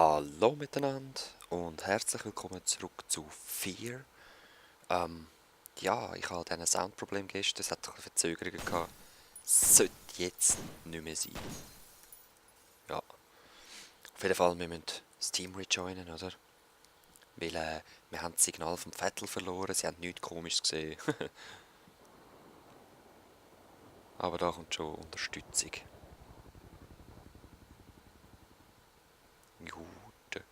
Hallo miteinander und herzlich willkommen zurück zu Fear. Ja, ich hatte diesen Soundproblem gestern, es hat ein bisschen Verzögerungen gehabt. Sollte jetzt nicht mehr sein. Ja, auf jeden Fall, wir müssen das Team rejoinen, oder? Weil wir haben das Signal vom Vettel verloren, sie haben nichts Komisches gesehen. Aber da kommt schon Unterstützung. Gut.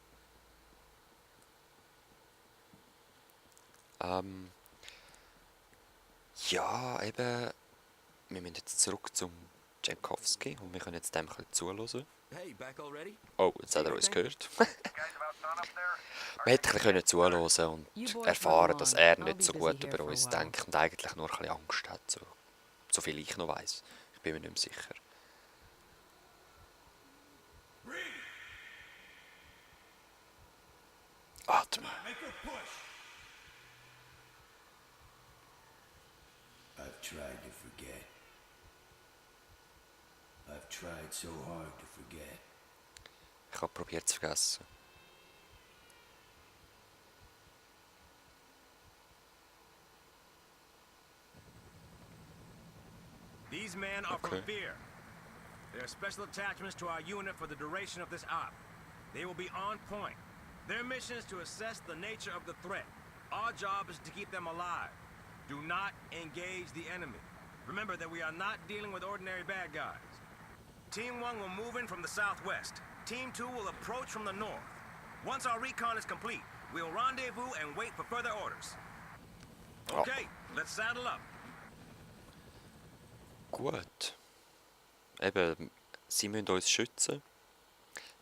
Ähm, ja, eben, wir müssen jetzt zurück zum Jankowski und wir können jetzt dem ein bisschen zuhören. Hey, back already? Oh, jetzt hat er uns gehört. Wir hätten ein bisschen zuhören und erfahren, dass er nicht so gut über uns denkt und eigentlich nur ein bisschen Angst hat, so viel ich noch weiss. Ich bin mir nicht mehr sicher. Atmen. I've tried to forget. I've tried so hard to forget. Ich habe probiert zu vergessen. These men are from Fear. They are special attachments to our unit for the duration of this op. They will be on point. Their mission is to assess the nature of the threat. Our job is to keep them alive. Do not engage the enemy. Remember that we are not dealing with ordinary bad guys. Team 1 will move in from the southwest. Team 2 will approach from the north. Once our recon is complete, we'll rendezvous and wait for further orders. Okay, let's saddle up. Gut. Eben, sie müssen uns schützen.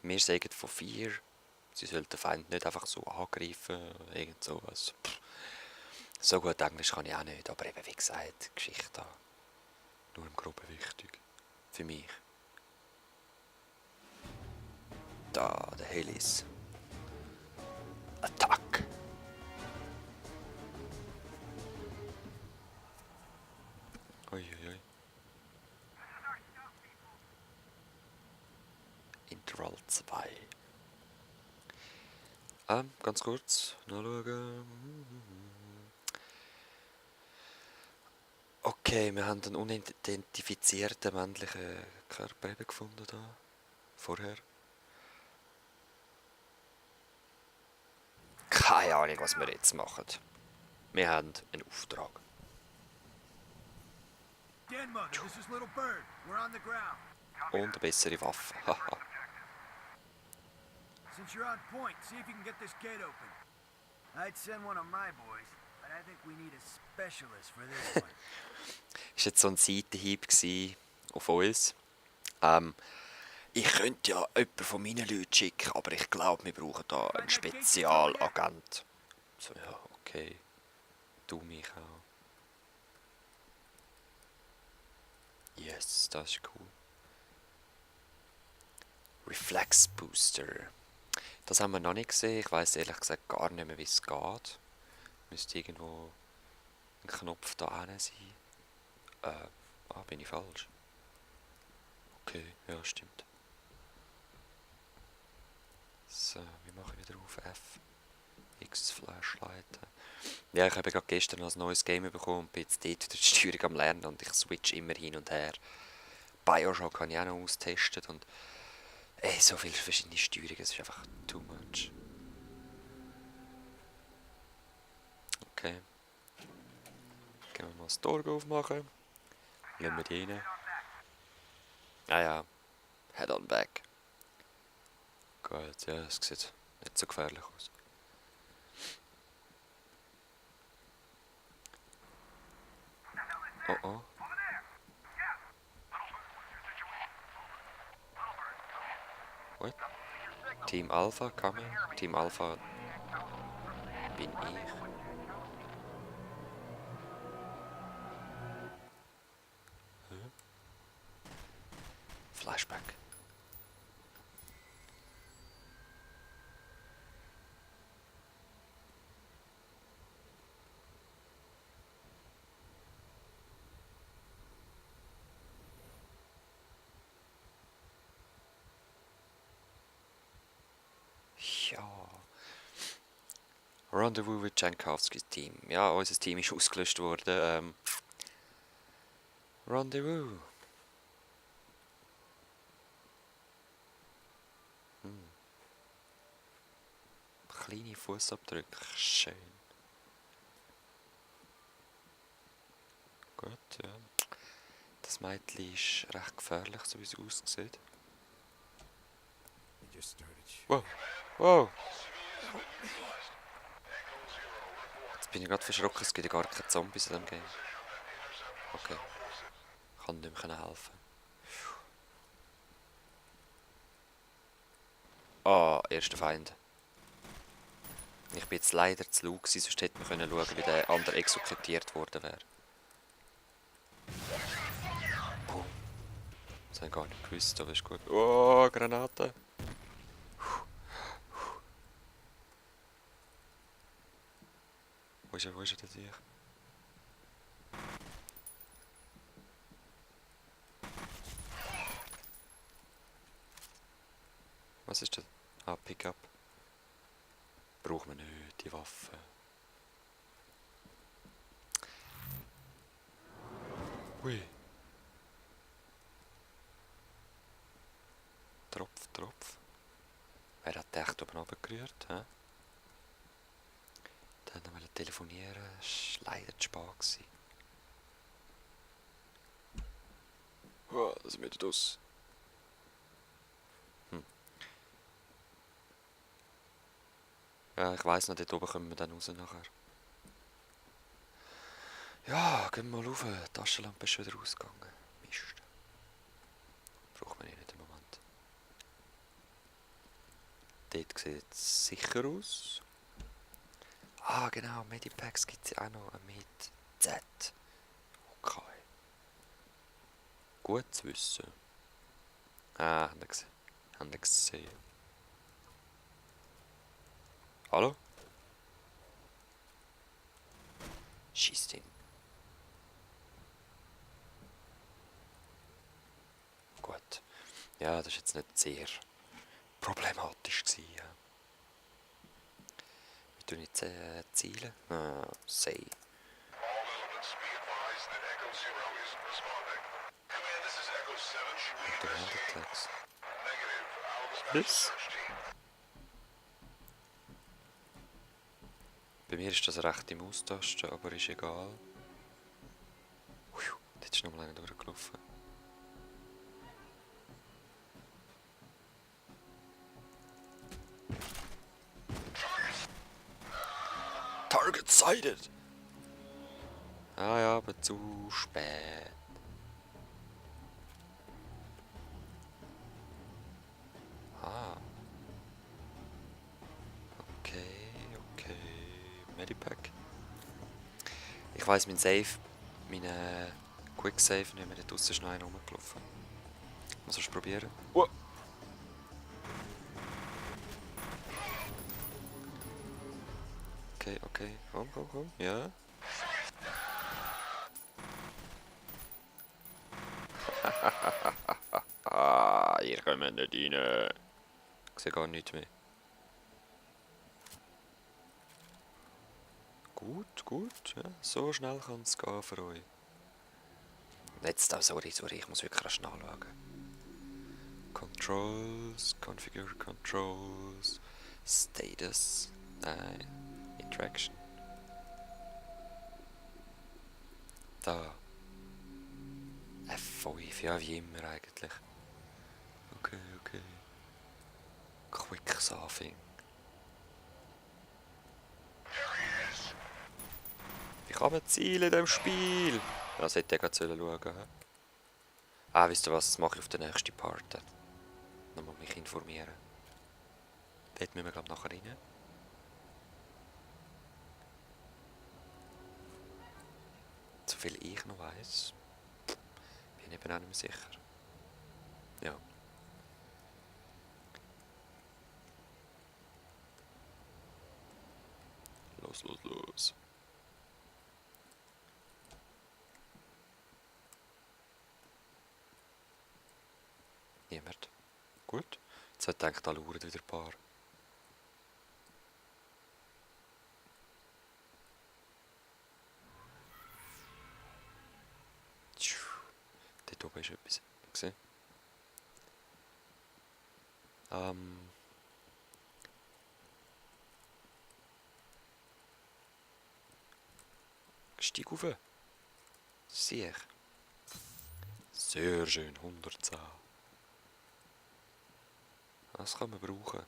Wir sagen von 4. Sie sollten den Feind nicht einfach so angreifen, irgend sowas. So gut Englisch kann ich auch nicht, aber eben wie gesagt, Geschichte da. Nur im Groben wichtig. Für mich. Da, der Helis. Attack! Uiuiui. Interval 2. Ganz kurz, nachschauen. Okay, wir haben einen unidentifizierten männlichen Körper eben gefunden da. Vorher. Keine Ahnung, was wir jetzt machen. Wir haben einen Auftrag. Denmother, this is Little Bird. We're on the ground. Und eine bessere Waffe. Haha. Since you're on point, see if you can get this gate open. I'd send one of my boys, but I think we need a specialist for this one. Ist jetzt so ein Seitenhieb auf uns. Ich könnte ja jemanden von meinen Leuten schicken, aber ich glaube, wir brauchen da einen Spezialagent. So, ja, okay. Du mich auch. Yes, das ist cool. Reflex Booster. Das haben wir noch nicht gesehen. Ich weiß ehrlich gesagt gar nicht mehr, wie es geht. Müsste irgendwo ein Knopf da sein. Bin ich falsch? Okay, ja, stimmt. So, wie mache ich wieder auf F? X Flashlight. Ja, ich habe gerade gestern ein neues Game bekommen und bin jetzt dort wieder die Steuerung am Lernen und ich switch immer hin und her. Bioshock habe ich auch noch austestet und so viele verschiedene Steuerungen, es ist einfach too much. Okay. Gehen wir mal das Tor aufmachen. Lassen wir die rein. Ah ja, head on back. Gut, ja, es sieht nicht so gefährlich aus. Oh oh. What? Team Alpha coming? Team Alpha bin ich. Flashback. Rendezvous with Jankowskis Team. Ja, unser Team ist ausgelöscht worden. Rendezvous. Kleine Fußabdrücke. Schön. Gut, ja. Das Mädchen ist recht gefährlich, so wie es aussieht. Wow. Wow. Jetzt bin ich gerade verschrocken, es gibt ja gar keine Zombies in diesem Game. Okay. Ich kann nicht mehr helfen. Ah, erster Feind. Ich bin jetzt leider zu laut gewesen, sonst hätte man können schauen, wie der andere exekutiert worden wäre. Boom. Das habe ich gar nicht gewusst, aber ist gut. Oh, Granate. Wo ist er der Sieg? Was ist das? Ah, Pickup. Braucht man nicht, die Waffe. Ui. Tropf, Tropf. Wer hat die echt oben runtergerührt? He? Dann noch mal telefonieren. Das war leider zu spät gewesen. Oh, das ist wieder aus. Ja, ich weiss noch, dort oben kommen wir dann raus nachher. Ja, gehen wir mal rauf. Die Taschenlampe ist schon wieder ausgegangen. Mist. Braucht man nicht im Moment. Dort sieht es sicher aus. Ah, genau, Medipacks gibt es ja auch noch mit Z. Okay. Gut zu wissen. Ah, haben wir gesehen. Hallo? Schießt ihn. Gut. Ja, das war jetzt nicht sehr problematisch gewesen, ja. Wir tun jetzt zielen. Ah, say. Und der Handeltext. Was? Bei mir ist das rechte Maustaste, aber ist egal. Jetzt ist noch mal einer durchgelaufen. Target sighted! Ah ja, aber zu spät. Ah. Okay. Medipack. Ich weiss, mein Save, mein Quick Save, nicht mehr, da draussen ist noch einer rumgelaufen. Muss ich probieren? Okay. Komm. Ja. Ah, ihr kommt nicht rein. Ich sehe gar nichts mehr. Gut. Ja, so schnell kann es gehen für euch. Jetzt, sorry, ich muss wirklich rasch nachschauen. Controls, Configure Controls, Status, Interaction. Da. F5, ja wie immer eigentlich. Okay. Quick Saving. Wie kann man zielen in diesem Spiel? Das hätte ich gerade schauen. Ah, wisst ihr was, das mache ich auf den nächsten Part. Nochmal mich informieren. Dort müssen wir glaube nachher rein. So viel ich noch weiss, bin ich eben auch nicht mehr sicher. Ja. Los. Niemand. Gut. Jetzt hat gedacht, da lauern wieder ein paar. Steig rauf. Sieh ich. Sehr schön, 110. Das kann man brauchen.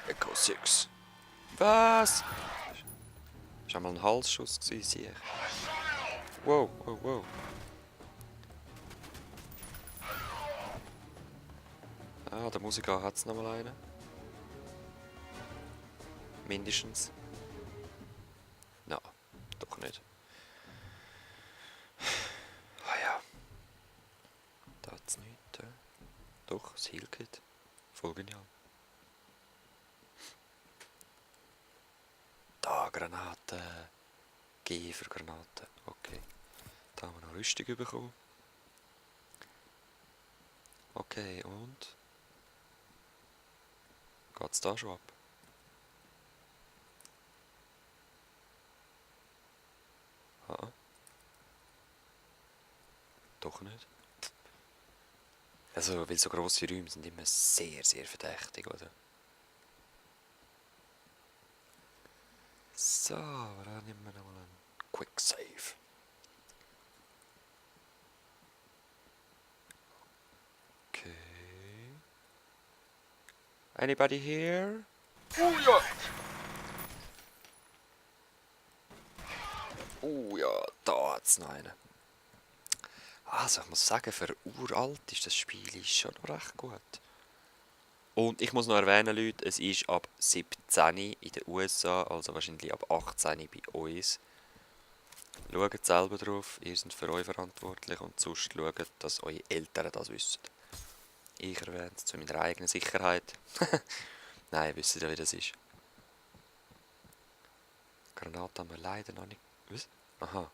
Echo 6. Was? Das war einmal ein Halsschuss, sehe ich. Wow, wow, wow. Ah, der Musiker hat es nochmal einen. Mindestens. Na, doch nicht. Ah ja. Da hat es nichts. Doch, das Healkit. Voll genial. Da, Granaten. G für Granaten. Okay. Da haben wir noch Rüstung bekommen. Okay, und? Geht's da schon ab? Ah. Doch nicht. Also, weil so grosse Räume sind immer sehr, sehr verdächtig, oder? So, dann nehmen wir nochmal einen Quick Save. Okay. Anybody here? Oh ja! Oh ja, da hat's noch einen. Also, ich muss sagen, für uralt ist das Spiel schon noch recht gut. Und ich muss noch erwähnen, Leute, es ist ab 17 in den USA, also wahrscheinlich ab 18 bei uns. Schaut selber drauf, ihr seid für euch verantwortlich und sonst schaut, dass eure Eltern das wissen. Ich erwähne es zu meiner eigenen Sicherheit. Nein, ihr wisst ja, wie das ist. Granate haben wir leider noch nicht... Was? Aha.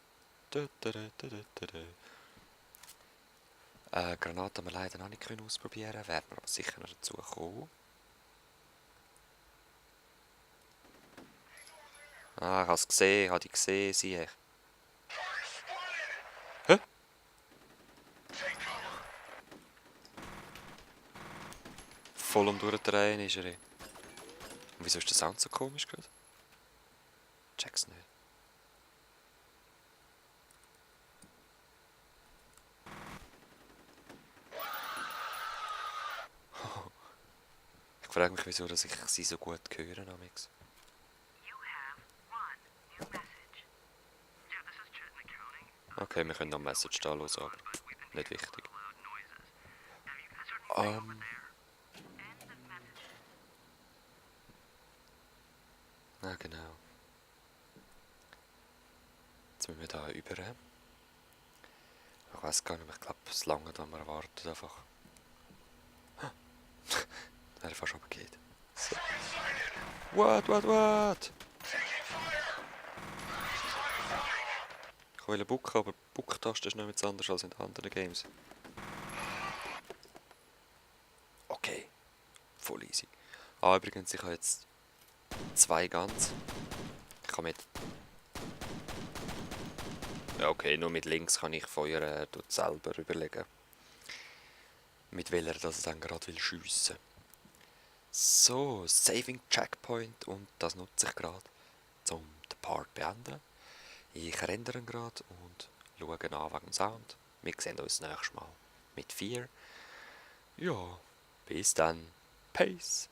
Granate haben wir leider noch nicht ausprobieren können, werden wir aber sicher noch dazu kommen. Ah, ich habe es gesehen, habe ich gesehen, sehe ich. Hä? Voll durchdrehen ist er. Und wieso ist der Sound so komisch gerade? Check's nicht. Ich frage mich, wieso dass ich sie so gut höre. Amix. Okay, wir können noch ein Message da los, aber nicht wichtig. Ah, genau. Jetzt müssen wir da über. Ich weiß gar nicht, ich glaube, es lange da wir warten einfach. Der fast runtergeht. So. What? Ich wollte bucken, aber die Bucktaste ist noch etwas anders als in den anderen Games. Okay. Voll easy. Ah, übrigens, ich habe jetzt 2 Guns. Ich kann mit... Ja, okay, nur mit links kann ich feuern, dort selber überlegen. Mit welcher das dann gerade will schiessen. So, Saving Checkpoint und das nutze ich gerade, um den Part zu beenden. Ich rendere gerade und schaue an wegen dem Sound. Wir sehen uns das nächste Mal mit 4. Ja, bis dann. Peace.